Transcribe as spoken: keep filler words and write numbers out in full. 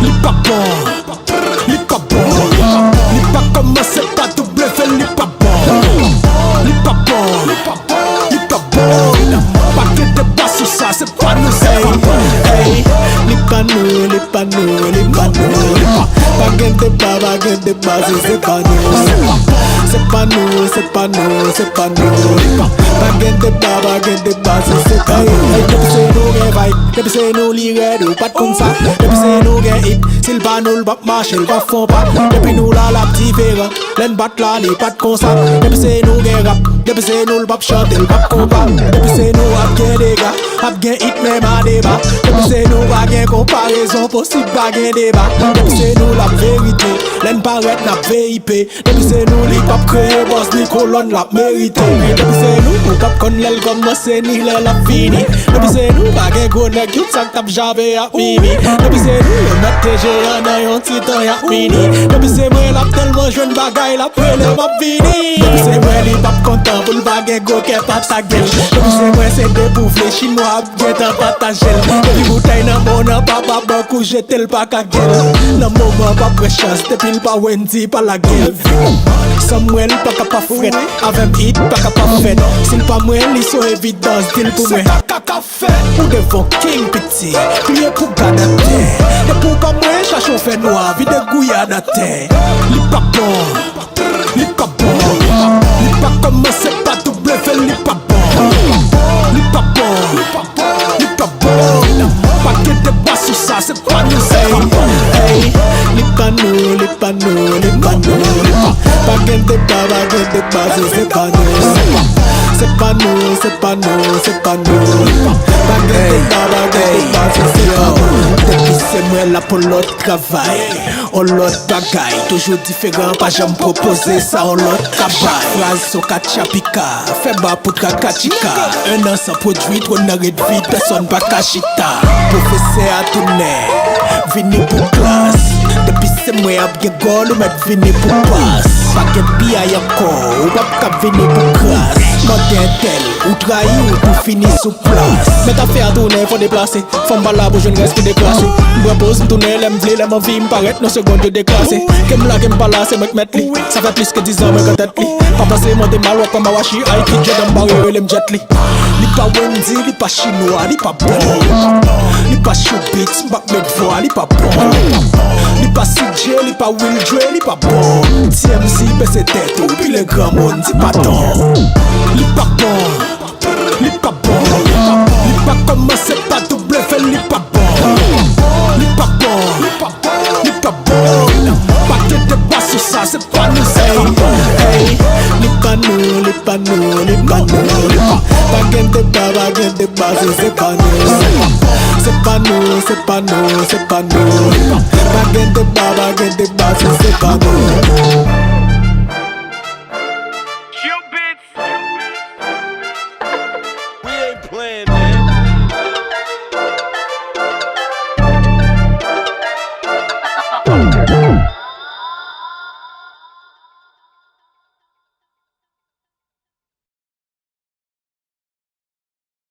Li pa bon, li pa bon, li pa kòmanse pa W, li pa bon, li pa bon, li pa bon. Pa gen deba sou sa, se pa nou, se pa bon. Ey, li pa nou, li pa nou, li pa nou, li pa. Pa gen deba, pa gen deba, se, se pa nou. Se pa nou, se pa nou, se pa nou, li pa. Pa gen deba, pa gen deba, se, se pa nou. Ey, depi se nou gen vibe, depi se nou li rèd, ou pa t konn sa. Depi se nou gen hit, si l pa nou, l p ap mache, l p ap fè yon pa. Depi nou la, l ap diferan. Lè n bat la, li pa t konsa. Depi se nou gen rap, depi se nou, l p ap chante, l p ap konpa. Depi se nou, ap gen dega, ap gen hit, menm a deba. Depi se nou, pa gen konparezon posib, pa gen deba. Depi se nou, l ap verite. Lè n parèt, n ap V I P. Depi se nou, li p ap kreye bòs ni kolòn, l ap merite. Depi se nou, ou p ap konn lè l kòmanse ni lè l ap fini. Depi se nou, pa gen gwo nèg, tout sa k t ap jape ap mimi. Depi se nou, yo mèt te jeyan nan yon ti tan, y ap fini. Depi se mwen, l ap tèlman jwenn bagay, l ap rele, m ap vini. Depi se mwen, li p ap kontan pou l pa gen gwo kè, pa ta gèl. Depi se mwen, se depouvle, chinwa ap gentan pataje l. Depi boutèy nan men w nan pa ba bank ou jete l pa ka gèl. Nan moman pa pran chans, depi l pa Wendy pa lage l. San mwen l pa ka pa frèt, avè m hit pa ka pa fèt. Si l pa mwen, li se yon evidans, di l pou mwen. Sa ka ka fèt. Ou devan king piti, pliye pou gad atè. Depi w pa mwen, chache w fè nwa, vide gouyad atè. Li pa bon. Li pa bon, li pa kòmanse pa W, li pa bon. Li pa bon, li pa bon. Pa gen deba sou sa, se pa nou, se pa bon. Ey, li pa nou, li pa nou, li pa nou, li pa. Pa gen deba, pa gen deba, se, se pa nou. Se pa nou, se pa nou, se pa nou, li pa. Pa gen deba, pa gen deba, se, se pa nou. Depi se mwen la pou lòt travay. On lòt bagay, toujou diferan, pa janm pwopoze sa on lòt ka bay. Chak fraz se on katchapika, fè ba pou traka tchika. En an san pwodui, twòn nan ret vid, pèsòn pa ka chita. Pwofesè a tounen, vini pou klas. Depi se mwen ap gen gòl, ou mèt vini pou pas. Pa gen piyay ankò, ou p ap ka vini pou kras. Mande entèl, ou trayi, ou tou fini sou plas. Mèt afè a tounen, fò deplase. Fò m pa la pou jwenn rès pou deklase. M pran poz, m tounen lè m vle, lè m anvi, m parèt nan segonn yo deklase. Ke m la, ke m pa la, se mwen k mèt li. Sa fè plis ke dizan mwen k an tèt li. Pa panse mande mal, w ap pran mawachi, ay ki Jordan m bare, rele m Jet Li. Li pa Wendy, li pa chinwa, li pa bon. Li pa Showbiz, m p ap met vwa, li pa bon. Li pa C J, li pa Will Dre, li pa bon. T M Z, bese tèt ou, pile granmoun, di pa don. Li pa bon. Li pa bon, li pa kòmanse pa W, li pa bon. Li pa bon, li pa bon. Pa gen deba sou sa, se pa nou, se pa bon. Ey, li pa nou, li pa nou, li pa nou, li pa. Pa gen deba, pa gen deba, se, se pa nou. Se pa nou, se pa nou, se pa nou, li pa. Pa gen deba, pa gen deba, se, se pa nou.